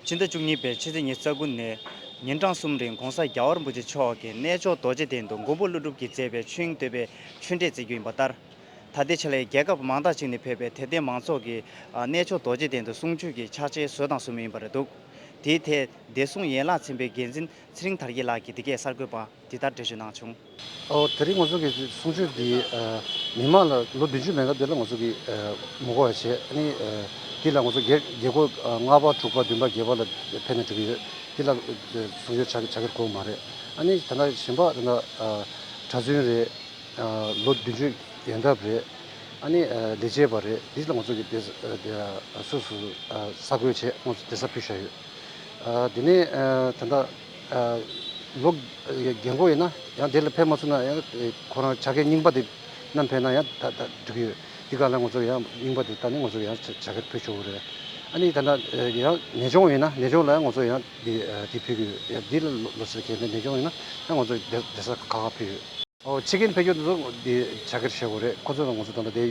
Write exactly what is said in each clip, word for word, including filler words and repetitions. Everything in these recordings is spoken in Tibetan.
ཕྱི་ཟླ་བཅུ་གཉིས་པའི་ཕྱི་ཚེས་ཉི་ཤུ་རྩ་དགུ་ནས་ཉིན་གྲངས་གསུམ་རིང་༧གོང་ས་༧རྒྱལ་བ་རིན་པོ་ཆེ་མཆོག་གིས་གནས་མཆོག་རྡོ་རྗེ་གདན་དུ་མགོན་པོ་ཀླུ་སྒྲུབ་ཀྱིས་མཛད་པའི་ཆོས་དབྱིངས་བསྟོད་པའི་ཆོས་འབྲེལ་མཛད་རྒྱུ་ཡིན་པ་ལྟར། ད་ལྟའི་ཆ་ལ་རྒྱལ་ཁབ་མང་དག་ཅིག་ནས་ཕེབས་པའི་དད་ལྡན་མང་ཚོགས་ཀྱིས་གནས་མཆོག་རྡོ་རྗེ་གདན་དུ་གསུང་ཆོས་ཀྱི་ཕྱག་ཕྱིད་བཟོས་དང་བཟོ་མུས་ཡིན་པ་རེད་འདུག་དེའི་ཐད་བདེ་སྲུང་ཡན་ལག་ཚན་པའི་འགན་འཛིན་ཚེ་རིང་དར་རྒྱས་ལགས་ཀྱིས་འདི་གས་གསར་འགོད་པ་འདི་ལྟར་འགྲེལ་བརྗོད་གནང་བྱུང་། ཨོ། དེ་རིང་ང་ཚོ་གི་གསུང་ཆོས་འདི་ཨ་མི་མང་ལ་ལོ་བདུན་ཅུ་མན་ཆད་དེ་ལ་ང་ཚོ་གི་ཨ་མི་གོ་བ་བྱས། ཨ་ནི་ཨ་འདི་ལ་ང་ཚོ་རྒྱལ་རྒྱལ་སྒོ་ཨ་ལྔ་པ་དྲུག་པ་བདུན་པ་བརྒྱད་པ་ལ་ཕེབས་ན་འགྲིག་གི་ཡོད། འདི་ལ་གསུང་ཆོས་ཕྱག་ཕྱག་འཁྱེར་དགོས་མ་རེད། ཨ་ནི་ད་ལྟ་གཞན་པ་ད་ལྟ་ཨ་གྲྭ་བཙུན་རེད། ཨ་ལོ་བདུན་ཅུ་ཡན་འདབ་རེད། ཨ་ནི་ཨ་ལས་བྱེད་པ་རེད། འདི་ལ་ང་ཚོ་གི་དེ་ཨ་དེ་ཨ་སོ་སོ་ཨ་གསར་འགོད་བྱས་ང་ཚོ་བསྡད་ས་ཕུལ་བཞག་ཡོད། ཨ་དེ་ནས་ཨ་ད་ལྟ་ཨ་ལོ་རྒན་གོག་ཡིན་ན་ཡང་དེ་ལ་ཕེབས་མ་ཚུགས་ན་ཡང་ཨེ་ཁོ་རང་ཕྱག་འཁྱེར་རྙིང་པ་དེ་བསྣམས་ཕེབས་ན་ཡང་ད་ད་འགྲིག་གི་ཡོད། དེ་ག་ལ་ང་ཚོ་ཡང་རྙིང་པ་དེ་བཏང་ནས་ང་ཚོ་ཡང་ཕྱག་ཕྱག་འཁྱེར་ཕུལ་ཆོག་གི་རེད། ཨ་ནི་ད་ལྟ་ཨེ་ཡང་ནད་གཅོང་ཡིན་ན་ནད་གཅོང་ལ་ཡང་ང་ཚོ་ཡང་དེ་ཨ་དེ་ཕུལ་གི་ཡོད། ཡང་དེ་ལ་ལོ་ལོ་ཟེར་མཁན་དེ་ནད་གཅོང་ཡིན་ན་ཡང་ང་ཚོ་བསྡད་བསྡད་ས་ཁག་ཁག་ཕུལ་ཡོད། ཨོ། ཕྱི་རྒྱལ་ཕེབས་རྒྱུ་དེ་ཚོ་འདི་ཕྱག་འཁྱེར་བྱེད་དགོས་རེད། ཁོ་ཚོ་ལ་ང་ཚོ་ད་ལྟ་དེ་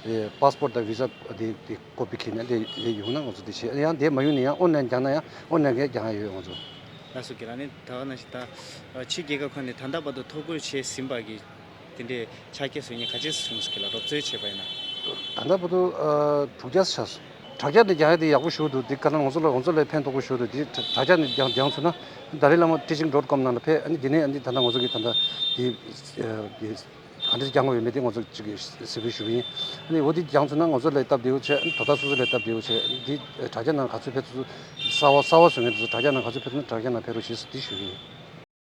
ཨེ་པཱ་སི་པོར་ཊི་དང་ཝི་ཟ་དེ་དེ་ཀོ་པི་ཁྱེར་ནས་དེ་དེ་ཡོང་ན་ང་ཚོ་དེ་བྱེད། ཡང་དེ་མ་ཡོང་ན་ཡང་ཨོན་ལན་རྒྱག་ན་ཡང་ཨོན་ལན་གྱིས་རྒྱག་ཡ་ཡོད་ང་ཚོ། ལགས་སོ། རྒན་ལགས། ཨ་ནི་ད་ག་ནང་བཞིན་ད་ཨ་ཕྱི་རྒྱལ་ཁབ་ཁག་ནས་ད་ལྟ་བར་དུ་ཐོ་འགོད་བྱས་ཟིན་པ་གི་དེ་འདྲའི་ཕྱག་འཁྱེར་བཟོ་མཁན་ག་ཚོད་བྱུང་ཟེར་གི་ལ་རོབ་ཚོད་བྱས་པ་ཡིན་ན། ད་ལྟ་བར་དུ་ཨ་དྲུག་བརྒྱ་ཆགས་སོང་། དྲ་རྒྱ་ནས་རྒྱག་ཡ་དེ་ཡག་པོ་ཞེ་པོ་འདུག་དེ་ག་ལ་ང་ཚོ་ལ་ང་ཚོ་ལ་ཕན་ཐོགས་པོ་ཞེ་པོ་འདུག་དེ་དྲ་དྲ་རྒྱ་ནས་རྒྱག་རྒྱག་ཚུགས་ན་ཏཱ་ལའི་བླ་མ་ཊི་ཆིང་ཌོཊ་ཀོམ་ནང་ལ་ཕེབས། ཨ་ནི་དེ་ནས་ཨ་ནི་ད་ལྟ་ང་ཚོ་གི་ད་ལྟ་དེ་ཨ་དེ་ག་འདྲ་རྒྱག་དགོས་ཡོད་མེད་དེ་ང་ཚོ་གཅིག་གི་གཟིགས་འབུལ་ཞུ་གི་ཡིན། ཨ་ནི་འོ་དེ་རྒྱག་ཚུགས་ན་ང་ཚོ་ལ་སྟབས་བདེ་པོ་བྱས། ཨ་ནི་དོ་བདག་སོ་སོ་ལ་སྟབས་བདེ་པོ་བྱས། ཨ་ནི་དེ་དྲ་རྒྱ་ནང་ག་ཚོད་ཕེབས་ཚུགས། གསར་པ་གསར་པ་བཟོ་མཁན་དེ་ཚོ་དྲ་རྒྱ་ནང་ག་ཚོད་ཕེབས་ཚུགས་ན་དྲ་རྒྱ་ནང་ཕེབས་རོགས་ཞེས་འདི་ཞུ་གི་ཡིན།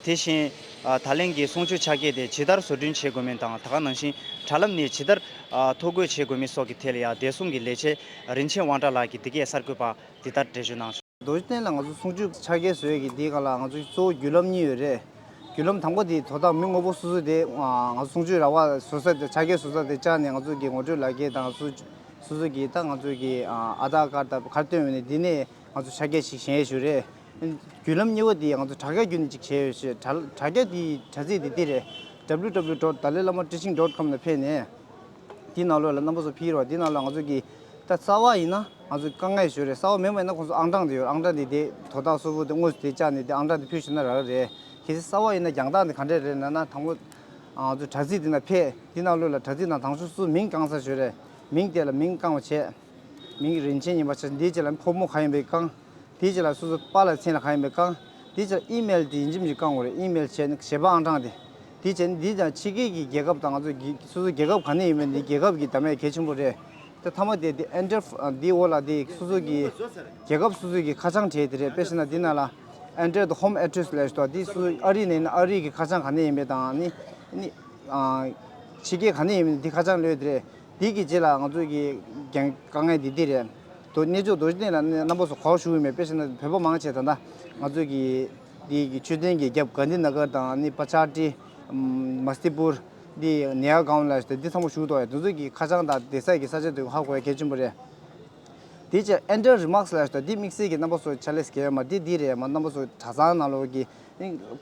དེ་བཞིན་ཨ་ད་ལན་གྱི་གསུང་ཆོས་ཕྱག་འཁྱེར་དེ་ཇི་ལྟར་བཟོ་སྐྲུན་བྱེད་དགོས་མིན་དང་། ད་ག་ནང་བཞིན་དྲ་ལམ་ནས་ཇི་ལྟར་ཨ་ཐོ་འགོད་བྱེད་དགོས་མིན་སོགས་ཀྱི་ཐད་ལ་ཡང་བདེ་སྲུང་གི་ལས་བྱེད་རིན་ཆེན་དབང་གྲགས་ལགས་ཀྱིས་འདི་གས་གསར་འགོད་པར་འདི་ལྟར་འགྲེལ་བརྗོད་གནང་སོང་། རྡོ་རྗེ་གདན་ལ་ང་ཚོ་གསུང་ཆོས་ཕྱག་འཁྱེར་བཟོ་ཡས་ཀྱི་འདི་སྒང་ལ་ང་ཚོ་གཙོ་བོ་བརྒྱུད་ལམ་གཉིས་ཡོད་རེད། བརྒྱུད་ལམ་དང་པོ་དེ་དོ་བདག་མི་དངོས་པོ་སོ་སོ་དེ་ང་ཚོ་གསུང་ཆོས་ར་བ་བཟོ་ས་དེ་ཕྱག་འཁྱེར་བཟོ་ས་དེ་བཅར་ནས་ང་ཚོ་གི་ངོ་སྤྲོད་ལག་འཁྱེར་དང་སོ་སོ་གི་ད་ང་ཚོ་གི་ཨ་དྷར་ཀར་དང་ག་རེ་བཏོན་ཡོད་ནས་འདི་ནས་ང་ཚོ་ཕྱག་འཁྱེར་ཞིག་བཞེངས་ཡས་ཞུ་རེད། བརྒྱུད་ལམ་གཉིས་པ་དེ་ང་ཚོ་དྲ་རྒྱ་བརྒྱུད་ནས་ཅིག་བྱས་ཡོད་ཞེས། དྲ་དྲ་རྒྱ་དེའི་དྲ་ཚིགས་དེ་འདི་རེད། W W W dot dalai lama teaching dot com ལ་ཕེབས་ནས། དེའི་ནང་ལོགས་ལ་རྣམ་པ་ཚོ་ཕེབས་རོགས། དེའི་ནང་ལ་ང་ཚོ་གི་ད་གསར་པ་ཡིན་ན་ང་ཚོ་དཀའ་ངལ་ཞིག་རེད། གསར་པ་མིན་པ་ཡིན་ན་ཁོང་ཚོ་ཨང་གྲངས་དེ་ཡོད། ཨང་གྲངས་དེ་དེ་དོ་བདག་སོ་སོ་དེ་དངོས་སུ་དེ་བཅར་ནས་དེ་ཨང་གྲངས་དེ་ཕུལ་ཤེས་ན་རག་གི་རེད། གལ་སྲིད་གསར་པ་ཡིན་ན་རྒྱང་ཐག་དེ་ག་འདྲས་རེད་ལབ་ན། དང་པོ་ང་ཚོ་དྲ་ཚིགས་དེ་ན་ཕེབས། དེའི་ནང་ལོགས་ལ་དྲ་ཚིགས་ནང་དང་ཤོག་སོ་སོའི་མིང་བཀང་ས་ཞིག་རེད། མིང་དེ་ལ་མིང་བཀང་བ་བྱས། མིང་རིན་ཆེན་ཡིན་པ་བྱས། འདིའི་རྗེས་ལ་ཕོ་མོ་ག་ཡིན་པའི་བཀང་། དེའི་རྗེས་ལ་སོ་སོ་པཱ་ལགས་མཚན་ལ་ག་ཡིན་པའི་བཀང་། དེའི་རྗེས་ལ་ཨི་མེལ་དེ་ཡིན་གཅིག་མིན་གཅིག་བཀང་དགོས་རེད། ཨི་མེལ་བྱས་ནས་ཞལ་པར་ཨང་གྲངས་དེ། དེའི་རྗེས་ནས་འདི་དང་ཕྱི་རྒྱལ་གྱི་རྒྱལ་ཁབ་དང་ང་ཚོ་གི་སོ་སོ་རྒྱལ་ཁབ་ག་ནས་ཡིན་མིན་འདི་རྒྱལ་ཁབ་ཀྱི་བདམས་ཡས་གལ་ཆེན་པོ་རེད། དེ་མཐའ་མ་དེ་དེ་ཨེན་ཌི་ཨེཕ་འདིའི་འོག་ལ་དེ་སོ་སོ་གི་རྒྱལ་ཁབ་སོ་སོ་གི་ཁ་བྱང་བྲིས་དེ་རེད། དཔེ་བཞག་ན་འདི་ནང་ལ་enter the home address ལབ་ཞིག་འདུག་དེ་སོ་སོ་ཨ་རི་ནས་ཡིན་ན་ཨ་རི་གི་ཁ་བྱང་ག་ནས་ཡིན་མིན་དང་ནི་ནི་ཕྱི་རྒྱལ་ག་ནས་ཡིན་མིན་འདི་ཁ་བྱང་ལོས་དེ་རེད། དེ་གི་རྗེས་ལ་ང་ཚོ་གི་རྒྱང་དཀའ་ངལ་འདི་འདི་རེད། དོ་གནས་མཆོག་རྡོ་རྗེ་གདན་ལ་རྣམ་པ་ཚོ་ག་པར་བཞུགས་ཡོད་མེད། དཔེ་བཞག་ན་བོད་པ་མང་ཆེ་ད་ལྟ་ང་ཚོ་གི་འདི་གི་མཆོད་རྟེན་གྱི་རྒྱབ་གྷན་དྷི་ན་གར་དང་ནི་པ་ཆ་ཏི་མ་སྟི་པུར་འདི་ནེ་ཡར་གའོན་ལ་འདི་ཚང་མ་བཞུགས་འདུག་ཡ། འདི་ཚོ་གི་ཁ་བྱང་དང་བསྡད་ས་གི་ས་ཆ་དེ་ཧ་གོ་ཡ་གལ་ཆེན་པོ་རེད། དེ་རྗེས་ཨེན་ཌར་རི་མཱག་སི་ལབ་ཞིག་འདུག་འདི་དམིགས་བསལ་གྱི་རྣམ་པ་ཚོ་ཆ་ལེ་སི་གལ་མ་འདི་འདི་རེད་མ། རྣམ་པ་ཚོ་གྲྭ་ཚང་ནང་ལོགས་ཀྱི་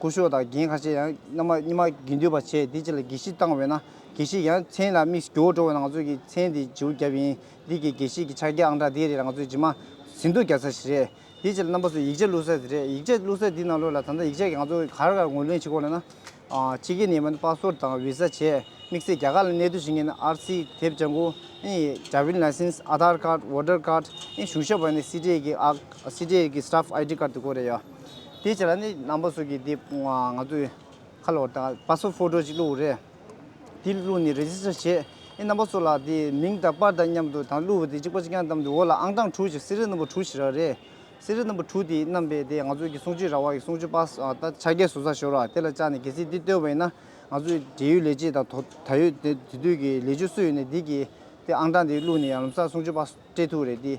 སྐུ་ཞབས་དང་རྒན་ཁ་ཤས་ཡང་རྣམ་པ་རྙིང་མ་དགེ་འདུན་པ་བྱས། དེ་རྗེས་ལ་དགེ་བཤེས་བཏང་བས་ན་དགེ་བཤེས་ཡང་མཚན་ལ་དམིགས་སུ་འགྱུར་བ་འགྲོ་བས་ན་ང་ཚོ་གི་མཚན་འདི་བརྗེ་པོ་བརྒྱབ་ཡིན། འདི་གི་དགེ་བཤེས་ཀྱི་ཕྱག་རྒྱ་ཨང་གྲངས་འདི་རེད་ལ་ང་ཚོ་རྗེས་མ་ཟིན་ཐོ་རྒྱག་ས་ཞིག་རེད། དེའི་རྗེས་ལ་རྣམ་པ་ཚོས་ཡིག་ཆ་བླུགས་ས་དེ་རེད། ཡིག་ཆ་བླུགས་ས་དེའི་ནང་ལོགས་ལ་ད་ལྟ་ཡིག་ཆ་གི་ང་ཚོ་ག་རེ་ག་རེ་ངོས་ལེན་བྱེད་དགོས་ལབ་ན། ཨ་ཕྱི་རྒྱལ་ནས་མ་ནི་པཱ་སི་པོར་ཊི་དང་ཝི་ཟ་བྱས། དམིགས་བསལ་རྒྱ་གར་ལ་གནས་སྡོད་བྱེད་མཁན་ནི་ཨར་སི་དེབ་ལྗང་ཁུ་ཨེ་ཌྲའི་ཝི་རིང་ལའི་སེན་སི་ཨ་དྷར་ཀཱར་ཌི་ཝོ་ཊར་ཀཱར་ཌི་ཨེ་གཞུང་ཞབས་པ་ནི་སི་ཊི་ཨེ་གི་ཨ་སི་ཊི་ཨེ་གི་སི་ཊཱཕ་ཨའི་ཌི་ཀཱར་ཌི་དེ་དགོས་རེད་ཡ། དེའི་རྗེས་ལ་ནི་རྣམ་པ་ཚོ་གི་དེ་ང་ཚོའི་ཁ་ལོ་དང་པཱ་སི་པོར་ཊི་ཕོ་ཊོ་ཅིག་བླུགས་རེད། དེ་བླུགས་ནས་རེ་ཇི་སི་ཊར་བྱས། ཨེ་རྣམ་པ་ཚོ་ལ་དེ་མིང་དང་པར་དང་མཉམ་དུ་དང་བླུགས་པ་དེ་གཅིག་པ་གཅིག་རྐྱང་བདམས་ཏེ་འོག་ལ་ཨང་གྲངས་དྲུག་ཅིག་སི་རི་ཡལ་ནམ་བར་དྲུག་ཅིག་རག་རེད། སི་རི་ཡལ་ནམ་བར་དྲུག་དེ་བསྣམས་པས་དེ་ང་ཚོ་གི་གསུང་ཆོས་ར་བ་གི་གསུང་ཆོས་པ་ས་ད་ཕྱག་འཁྱེར་བཟོ་ས་ཞོར་ར་དེ་ལ་བཅར་ནས་གལ་སྲིད་འདི་བཏོན་པ་ཡིན་ན་ང་ཚོའི་འབྲེལ་ཡོད་ལས་བྱེད་དང་དོ་ད་ཡོད་དེ་དེ་དུས་ཀྱི་ལས་བྱེད་སུ་ཡོད་ནས་འདི་གི་དེ་ཨང་གྲངས་དེ་བླུགས་ནས་ཡང་ལམ་སང་གསུང་ཆོས་པ་སྤྲད་ཐུབ་རེད་དེ།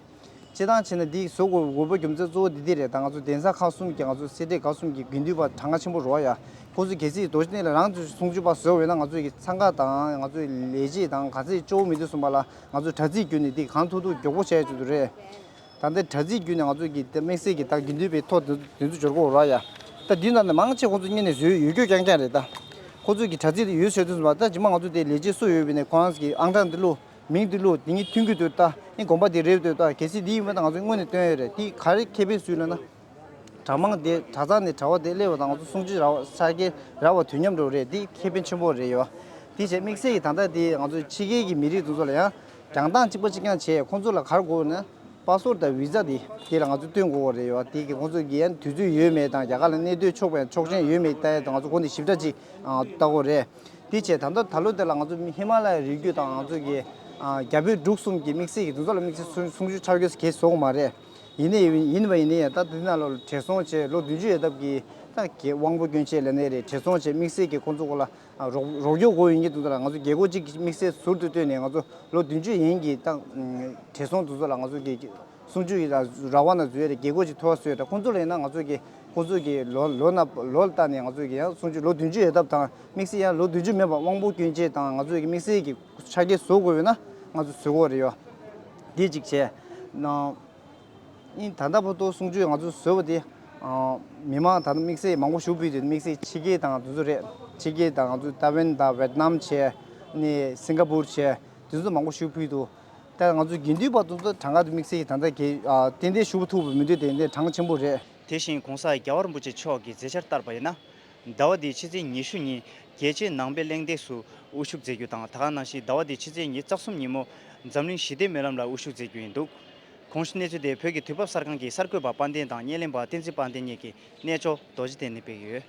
སྤྱིར་བཏང་བྱས་ན་འདི་བཟོ་དགོས་དགོས་པ་རྒྱུ་མཚན་གཙོ་བོ་འདི་འདི་རེད། ད་ང་ཚོ་གདན་ས་ཁག་གསུམ་གྱི་ང་ཚོ་སེ་འབྲས་ཁག་གསུམ་གྱི་དགེ་འདུན་པ་གྲངས་ཀ་ཆེན་པོ་རེད་ཡ། ཁོ་ཚོས་གལ་སྲིད་རྡོ་རྗེ་གདན་ལ་རང་ཚོས་གསུང་ཆོས་པ་བཟོས་པ་ཡིན་ན་ང་ཚོ་གི་འཚང་ཁ་དང་ང་ཚོའི་ལས་བྱེད་དང་ག་ཚོད་སྐྱོ་བོ་མི་འདུག་གསུངས་པ་ལ་ང་ཚོ་དྲ་ཚིགས་བརྒྱུད་ནས་འདི་གང་ཐུབ་ཐུབ་མགྱོགས་པོ་བྱས་ཡོད་ཚོད་རེད། ད་ལྟའི་དྲ་ཚིགས་བརྒྱུད་ནས་ང་ཚོ་གི་དམིགས་བསལ་གྱི་ད་དགེ་འདུན་པའི་ཐོ་དེ་ཚོ་འབྱོར་གོ་ར་ཡ། ད་འདི་ནང་ནས་མང་ཆེ་ཁོ་ཚོ་གཉེར་ནས་བཟོས་ཡོད་རྒྱུ་རྐྱང་རྐྱང་རེད་ད། ཁོ་ཚོ་གི་དྲ་ཚིགས་དེ་ཡོད་བཟོས་དུས་ཙམ་པ་ད་རྗེས་མ་ང་ཚོ་དེ་ལས་བྱེད་སུ་ཡོད་པའི་ནས་ཁོ་རང་གི་ཨང་གྲངས་དེ་བླུགས། མིང་འདི་བླུགས། འདི་གཉིས་མཐུན་གྱི་འདུག་ད་ ཨེ་དགོན་པ་དེ་རེད་འདུག་ད་གལ་སྲིད་འདི་ཡིན་པ་ད་ང་ཚོ་སྔོན་ནས་སྟོན་ཡོད་རེད། དེ་ག་རེ་ཁེ་ཕན་སུ་ལབ་ན། གྲྭ་མང་དེ་གྲྭ་ཚང་ནས་གྲྭ་པ་དེ་སླེབས་པ་དང་ང་ཚོ་གསུང་ཆོས་ར་བ་ཆ་རྐྱེན་ར་བ་དུས་མཉམ་འགྲོ་རེད། དེ་ཁེ་ཕན་ཆེན་པོ་རེད་ཡོད། དེ་བྱས་དམིགས་བསལ་གྱི་ད་ལྟ་དེ་ང་ཚོ་ཕྱི་རྒྱལ་གྱི་མི་རིགས་དེ་ཚོ་ལ་ཡང་རྒྱང་ཐག་གཅིག་པ་གཅིག་རྐྱང་བྱས། ཁོང་ཚོ་ལ་ག་རེ་དགོས་ན་པ་སི་པོར་དང་བི་ཛ་དེ་དེ་ལ་ང་ཚོ་སྟོན་དགོས་པ་རེད་ཡོད། དེ་གི་ཁོང་ཚོ་གི་ཡང་དུས་ཚོད་ཡོད་མེད་དང་རྒྱ་གར་ལ་གནས་སྡོད་ཆོག་པའི་ཆོག་མཆན་ཡོད་མེད་ལྟ་ཡ་དང་ང་ཚོ་གོ་ནས་ཞིབ་ཕྲ་ཅིག་ལྟ་དགོས་རེད། དེ་བྱས་ད་ལྟ་ད་ལོ་དེ་ལ་ང་ཚོ་ཧི་མ་ལ་ཡའི་རི་རྒྱུད་དང་ང་ཚོ་གི་རྒྱ་བོད་འབྲུག་གསུམ་གྱི་དམིགས་བསལ་གྱི་དེ་ཚོ་ལ་དམིགས་བསལ་གསུང་གསུང་ཆོས་ཆ་རྒྱུས་གས་བཟོ་གི་མ་རེད། ཡིན་ནའི་ཡིན་པ་ཡིན་ནའི་ད་དེ་ནང་ལ་བགྲེས་སོང་བྱས་ལོ་བདུན་ཅུ་ཡོལ་ཐབས་ཀྱི་ད་གི་དབང་པོ་སྐྱོན་ཅན་ལབ་ནའི་རེད། བགྲེས་སོང་བྱས་དམིགས་བསལ་གྱི་ཁོང་ཚོ་གོ་ལ་རོགས་རོགས་སྐྱོར་དགོས་ཡིན་གྱི་དེ་ཚོ་ལ་ང་ཚོ་རྒྱལ་སྒོ་གཅིག་དམིགས་བསལ་ཟུར་དུ་བཏོན་ནས་ང་ཚོ་ལོ་བདུན་ཅུ་ཡན་གྱི་ད་བགྲེས་སོང་དེ་ཚོ་ལ་ང་ཚོ་གི་གསུང་ཆོས་ཀྱི་ར་བ་ན་བཟོས་རེད། རྒྱལ་སྒོ་ཅིག་ཐོབ་བཟོས་རེད། ཁོང་ཚོ་ལ་ཡིན་ན་ང་ཚོ་གི་ཁོང་ཚོ་གི་ལོ་ལོ་ན་ལོ་ལ་བལྟས་ནས་ང་ཚོ་གི་ཡང་གསུང་ཆོས་ལོ་བདུན་ཅུ་ཡོལ་ཐབས་དང་དམིགས་བསལ་ཡང་ལོ་བདུན་ཅུ་མིན་པ་དབང་པོ་སྐྱོན་ཅན་དང་ང་ཚོ་གི་དམིགས་བསལ་གྱི་ཆ་རྐྱེན་བཟོ་དགོས་ཡོད་ན་ང་ཚོ་བཟོ་དགོས་རེད་ཡོད། འདི་གཅིག་བྱས་ན། ཨིན་ད་ལྟ་བར་དུ་གསུང་ཆོས་ང་ཚོ་བཟོས་པ་དེ། ཨ། མི་མང་ད་ལྟ་དམིགས་བསལ་མང་པོ་ཞུ་ཕུལ་དུས་དམིགས་བསལ་ཕྱི་རྒྱལ་དང་དེ་ཚོ་རེད། ཕྱི་རྒྱལ་དང་ང་ཚོ་ཏཱ་ཝན་དང་ཝེད་ནམ་བྱས། ནས་སིང་ག་པུར་བྱས། དེ་ཚོ་མང་པོ་ཞུ་ཕུལ་འདུག་ད་ང་ཚོ་དགེ་འདུན་པ་དེ་ཚོ་གྲངས་ཀ་དེ་དམིགས་བསལ་གྱི་ད་ལྟ་གི་ཨ། ཏན་ཏན་ཞུ་ཐུབ་པ་མི་འདུག་དེ་ནས་གྲངས་ཆེན་པོ་རེད། དེ་བཞིན་༸གོང་ས་༸རྒྱལ་བ་རིན་པོ་ཆེ་མཆོག་གི་མཛད་འཆར་ལྟར་བ་ཡིན་ན། ཟླ་བ་འདིའི་ཕྱི་ཚེས་ཉི་ཤུ་ཉིན་རྒྱལ་སྤྱིའི་ནང་པའི་གླེང་སྟེགས་སུ་དབུ་བཞུགས་མཛད་རྒྱུ་དང་། ད་ག་ནང་བཞིན་ཟླ་བ་འདིའི་ཕྱི་ཚེས་ཉི་ཤུ་རྩ་གསུམ་ཉིན་མོ་འཛམ་གླིང་ཞི་བདེའི་སྨོན་ལམ་ལ་དབུ་བཞུགས་མཛད་རྒྱུ་ཡིན་འདུག་གོང་ཞུས་གནས་ཚུལ་དེ་བོད་ཀྱི་དུས་བབ་གསར་ཁང་གི་གསར་འགོད་པ་དཔལ་ལྡན་དང་བརྙན་ལེན་པ་བསྟན་འཛིན་དཔལ་ལྡན་གཉིས་ཀྱིས་གནས་མཆོག་རྡོ་རྗེ་གདན་ནས་སྤེལ་ཡོད།